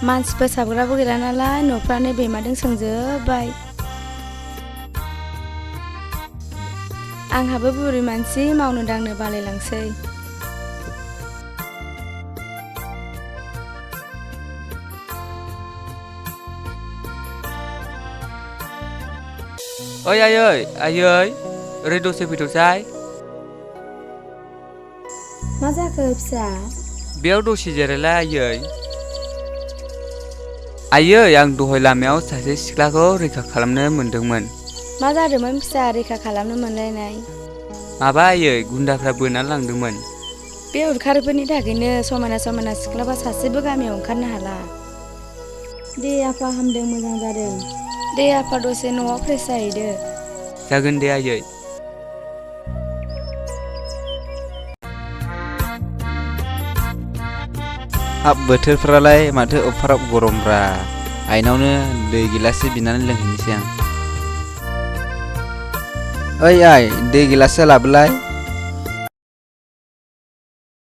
मानसिफोर साबग्राबो गैला नालाय न'फ्रानो बेमादों सोंजोब्बाय। आंहाबो बुरि मानसि मावनो दांनो बालायलांसै। ओइ आयै ओरै दसे फैथ'साय। मा जाखो फिसा? बेयाव दसे जिरायलाय आयै आं दहाय लामायाव सासे सिख्लाखौ रैखा खालामनो मोनदोंमोन। मा जादोंमोन फिसा रैखा खालामनो मोनलायनाय? माबा आयै गुन्दाफ्रा बोनानै लांदोंमोन। बे उदखारिफोरनि थाखायनो समायना समायना सिख्लाफ्रा सासेबो गामियाव ओंखारनो हाला। दे आफा हामदों मोजां जादों। दे आफा दसे न'आव फ्रेस जाहैदो। जागोन दे आयै। हाब बोथोरफ्रालाय माथो एफाराब गरमब्रा। आइनावनो दै गिलाससे बिनानै लोंहैनोसै आं। ओइ आइ दै गिलाससे लाबोलाय।